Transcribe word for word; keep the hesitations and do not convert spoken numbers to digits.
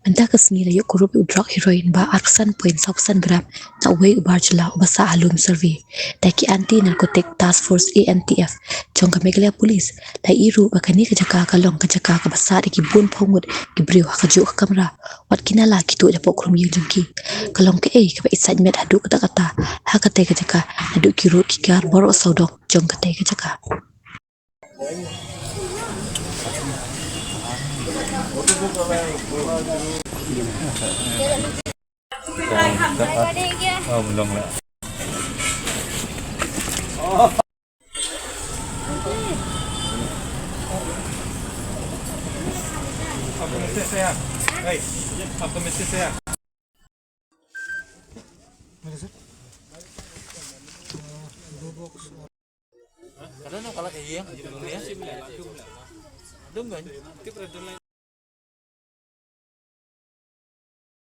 Mynta ka sngi la ïoh kurup ïa u drug heroin ba arphew san point saw phew san gram na uwei u bar jylla uba sah ha lum survey da ki Anti Narcotic Task Force, A N T F, jong ka Meghalaya Police. La ïohi ruh ba kane ka jaka ka long ka jaka kaba sah da ki bun phew ngut ki briew ha kajuh ka kamra, wat ki nala ki tuh hapoh khrum ïing jong ki. Ka long kaei kaba isait met haduh katta katta ha katei ka jaka, naduh ki rud ki kar baroh sawdong jong katei ka jaka.